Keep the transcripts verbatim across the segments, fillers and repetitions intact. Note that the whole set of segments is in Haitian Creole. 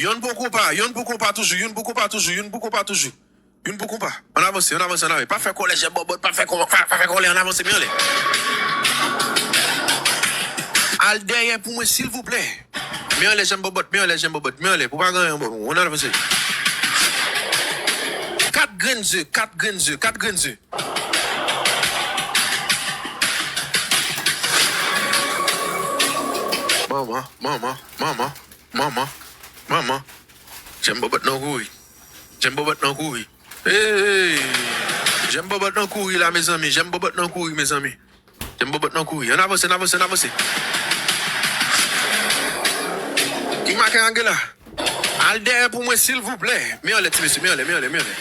Yonn pou konpa, yonn pou konpa toujou, yonn pou konpa toujou, yonn pou konpa toujou. Yonn pou konpa. Ann avanse, ann avanse, ann avanse. Pa fè kòlè, Jèm Bòbòt, pa fè kò-, pa, pa fè kòlè, ann avanse, men anlè. Al dèyè pou mwen, silvouplè. Men anlè, Jèm Bòbòt, men anlè, Jèm Bòbòt, men anlè. Pou pa gen anyen, bon, ann avanse. Kat grenn ze, kat grenn ze, kat grenn ze. Manman, manman, manman, manman, manman. Jèm Bòbòt nan kouri. Jèm Bòbòt nan kouri. Hey! Jèm Bòbòt nan kouri la, mezanmi. Jèm Bòbòt nan kouri, mezanmi. Jèm Bòbòt nan kouri. Ann avanse, ann avanse, ann avanse. Ki makè angle la? Al dèyè pou mwen, silvouplè. Men anlè, ti mesye, men anlè, men anlè, men anlè.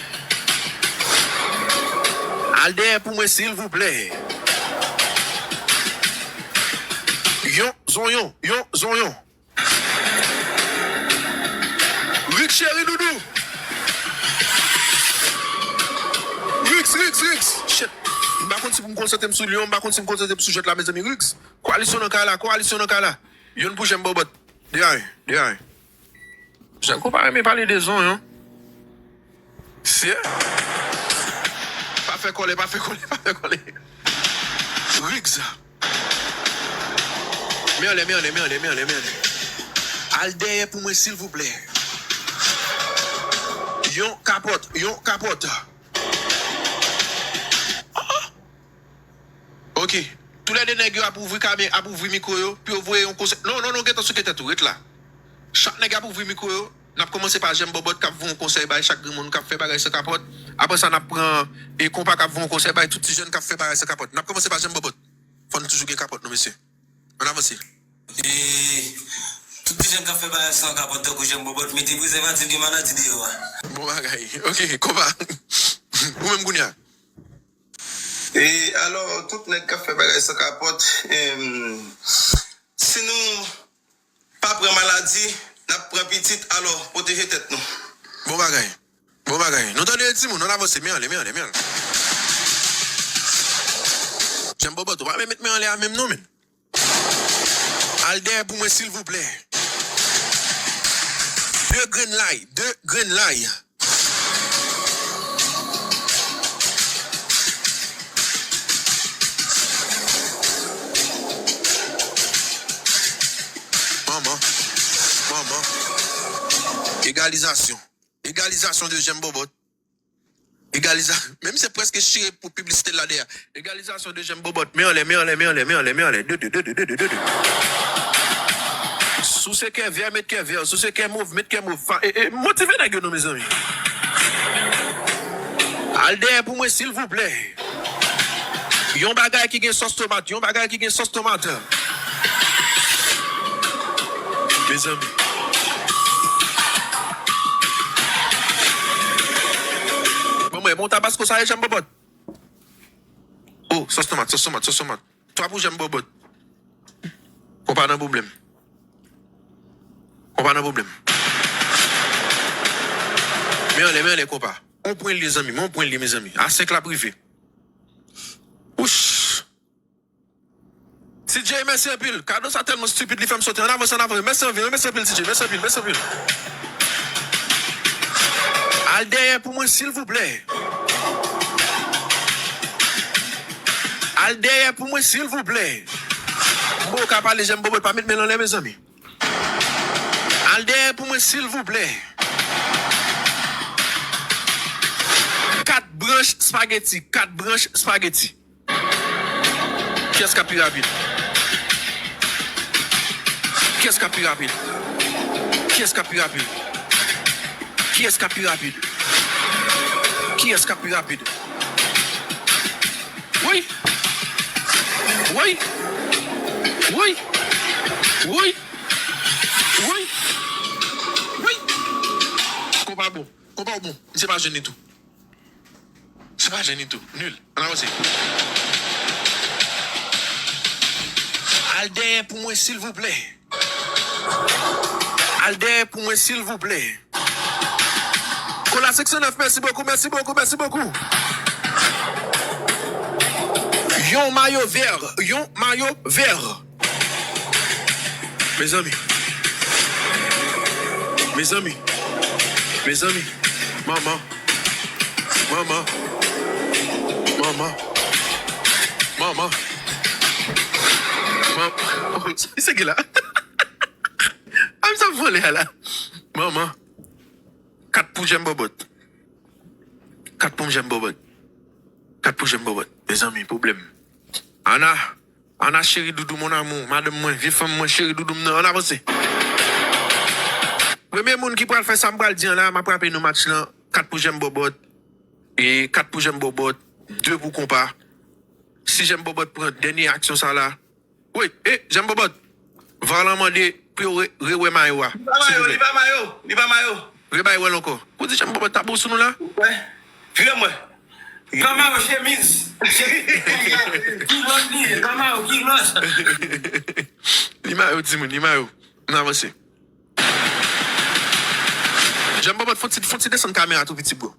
Al dèyè pou mwen, silvouplè. Yon zonyon, yon zonyon. Rick cheri doudou. Rick, Rick, Rick. Shit. M pa konn si pou m konsantre m sou lyon, m pa konn si m konsantre m sou jwèt la, mezanmi. Rick. Koalisyon nan kay la, koalisyon nan kay la. Yonn pou Jèm Bòbòt. De a en, de a en. Janko pa renmen pale de zonyon. Se. Pa fè kòlè, pa fè kòlè, pa fè kòlè. Riggs. Men anlè, men anlè, men anlè, men anlè, men anlè. Al dèyè pou mwen, silvouplè. Yon kapòt, yon kapòt. Ah! Ok. Toulède nèg yo ap ouvri kame, ap ouvri mikwo yo, pou yo voye yon konsèy. Non, non, non, gentan souke tèt ou, ret la. Chak nèg ap ouvri mikwo yo, n ap kòmanse pa Jèm Bòbòt k ap voye yon konsèy bay chak granmoun k ap fè bagay san kapòt. Apre sa, n ap pran e konpa k ap voye yon konsèy bay tout ti jèn k ap fè bagay san kapòt. N ap kòmanse pa Jèm Bòbòt. Fò n toujou gen kapòt, non, mesye. Ann avanse. E tout ti jèn k ap fè bagay san kapòt tankou Jèm Bòbòt, mete prezèvatif gen maladi deyò a. Bon bagay. Ok, konpa. Ou menm kounye a. E alò, tout nèg k ap fè bagay san kapòt, em, si nou pa pran maladi, n ap pran pitit, alò, pwoteje tèt nou. Bon bagay. Bon bagay. Nou tande timoun, ann avanse, men anlè, men anlè, men anlè. Jèm Bòbòt, ou pa men met men anlè a menm non, men. Al dèyè pou mwen, silvouplè. De grenn lay, de grenn lay. Manman, manman. Egalizasyon. Egalizasyon de Jèm Bòbòt. Egaliza-, menm se prèske chire pou piblisite l la dèyè. Egalizasyon de Jèm Bòbòt. Men anlè, men anlè, men anlè, men anlè, men anlè. De, de, de, de, de, de, de, de. Si w se kè vè, met kè vè. Si w se kè mov, met kè mov. Fa-, e, e, motive nèg yo non, mezanmi. Al dèyè pou mwen, silvouplè. Yon bagay ki gen sòs tomat, yon bagay ki gen sòs tomat. Mezanmi. Bon, mwen, bon, tabasko sa e Jèm Bòbòt. Oh, sòs tomat, sòs tomat, sòs tomat. Twa pou Jèm Bòbòt. Konpa nan pwoblèm. Konpa nan pwoblèm. Men anlè, men anlè, konpa. On pwen li, zanmi, men on pwen li, mezanmi. A senk l ap rive. Wouch. T J, mèsi anpil. Kado sa tèlman stipid, li fè m sote. Ann avanse, ann avanse. Mèsi anpil, mèsi anpil, T J. Mèsi anpil, mèsi anpil. Al dèyè pou mwen, silvouplè. Al dèyè pou mwen, silvouplè. Bon, ou ka pale, Jèm Bòbòt, pa met men l anlè, mezanmi. Al dèyè pou mwen, silvouplè. Kat branch spageti, kat branch spageti. Kiyès k ap pi rapid? Kiyès k ap pi rapid? Kiyès k ap pi rapid? Kiyès k ap pi rapid? Kiyès k ap pi rapid? Woy! Woy! Woy! Woy! Woy! Woy! Konpa bon. Konpa w bon. Misye pa jwenn li tou. Misye pa jwenn li tou. Nil. Ann avanse. Al dèyè pou mwen, silvouplè. Al dèyè pou mwen, silvouplè. Kola senk san nèf, mèsi bokou, mèsi bokou, mèsi bokou. Yon mayo vè, yon mayo vè. Mezanmi. Mezanmi, mezanmi, manman, manman, manman, manman, manman. Se ki la? A m sa vole a la. Manman, kat pou Jèm Bòbòt. Kat pou Jèm Bòbòt. Kat pou Jèm Bòbòt. Mezanmi, pwoblèm. Ana, Ana cheri doudou, mon amour, madanm mwen, vye fanm mwen, cheri doudou m nan, ann avanse. Premye moun ki pral fè sa m pral di an la, m ap raple nou match lan, kat pou Jèm Bòbòt, e kat pou Jèm Bòbòt, de pou Konpa. Si Jèm Bòbòt pran dènye aksyon sa la, wi, e, Jèm Bòbòt, Var lan mande pou yo re, rewè mayo a, silvouplè. Li pa mayo, li pa mayo, li pa mayo. Rebay wè l ankò. Ou di Jèm Bòbòt ta bon sou nou la? Wè. Vire m wè. Li pa mayo, chemiz. Chemiz. Kilòt li ye, li pa mayo, kilòt. Li mayo, timoun, li mayo. N avanse. Jèm Bòbòt, fon ti, fon ti desann kamera tou piti, bro.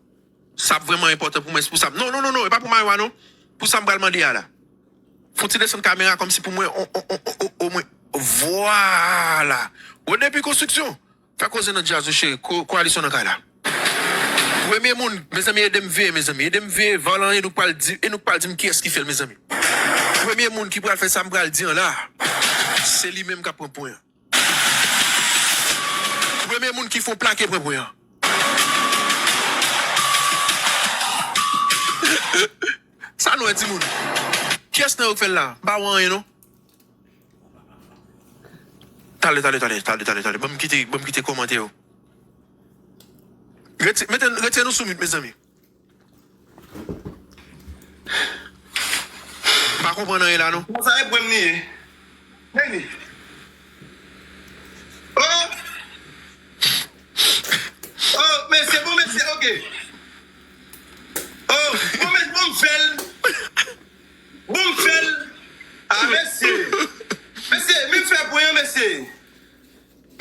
Sa ap vrèman enpòtan pou mwen, se pou sa. Non, non, non, non, e pa pou mayo a, non. Pou sa m pral mande a la. Fon ti desann kamera kòmsi pou mwen, o, o, o, o, o, mwen. Vwala. Rodney P Konstriksyon. Fè koze nan djaz ou cheri. Ko, koalisyon nan kay la. Premye moun, mezanmi, ede m veye, mezanmi. Ede m veye, Var lan, e nou k pral di, e nou k pral di m kiyès ki fè l, mezanmi. Premye moun ki pral fè sa m pral di an la, se li menm k ap pran pwen an. Premye moun ki fon plake pran pwen an. Sa nou wè, timoun? Kiyès nan yo k fè l la? M pa wè anyen, non. Tale, tale, tale, tale, tale, tale. Ban m kite, ban m kite kòmantè yo. Rete, mete, rete nou sou mute, mezanmi. M pa konprann anyen la, non. Bon, sa e pwen m li ye. Nèg li. Oh! Oh, mesye, bon, mesye, ok. Oh, bon, mesye, bon, m fè l. Bon, m fè l. Ah, mesye. Mesye, men m fè pwen an, mesye.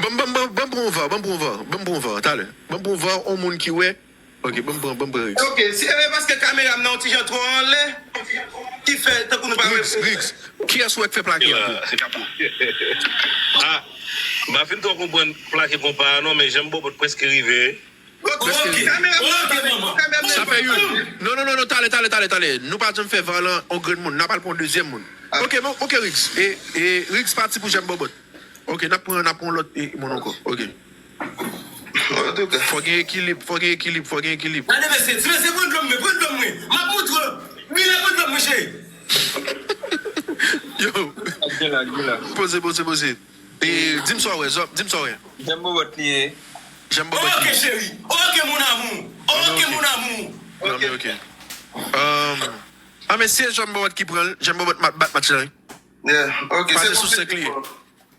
Ban m, ban m, ban m, ban m pran yon var, ban m pran yon var, ban m pran yon var, talè. Ban m pran yon var, yon moun ki wè. Ok, ban m pran, ban m pran risk. Ok, se, e, paske kamera m nan yon ti jan twò anlè, ki fè tankou nou pa wè. Risk, risk. Kiyès ou wè k fè plake an tou? Ah, m pa fin twò konprann plake Konpa a non, men Jèm Bòbòt prèske rive. Ok, kamera m nan, kamera m nan. Sa fè youn. Non, non, non, non, talè, talè, talè, talè. Nou pa janm fè var lan yon grenn moun. N ap al pran yon dezyèm moun. Ah. Ok, bon, ok, Riks. E, e, Riks pati pou Jèm Bòbòt. Ok, n ap pran, n ap pran lòt, e, moun ankò. Ok. Antouka. Fò gen ekilib, fò gen ekilib, fò gen ekilib. Gade mesye, ti mesye pran dlo m mwen, pran dlo m mwen. M ap moutre w. Vin la pran dlo m mwen, cheri. Yo. Gila, gila. Poze, poze, poze. E, di m sa w wè, zò, di m sa w wè. Jèm Bòbòt li ye. Jèm Bòbòt li ye. Ok, cheri. Ok, mon amour. Ok, mon amour. Non, men ok. Um, ah, men si e Jèm Bòbòt ki pran l, Jèm Bòbòt ma-, bat match la, wi. Yeah, ok, pase sou senk li ye.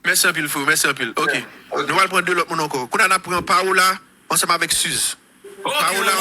Mèsi anpil, frè, mèsi anpil. Ok. Yeah, ok. Nou pral pran de lòt moun ankò. Kounye a n ap pran Paola ansanm avèk Suze. Ok. Paola.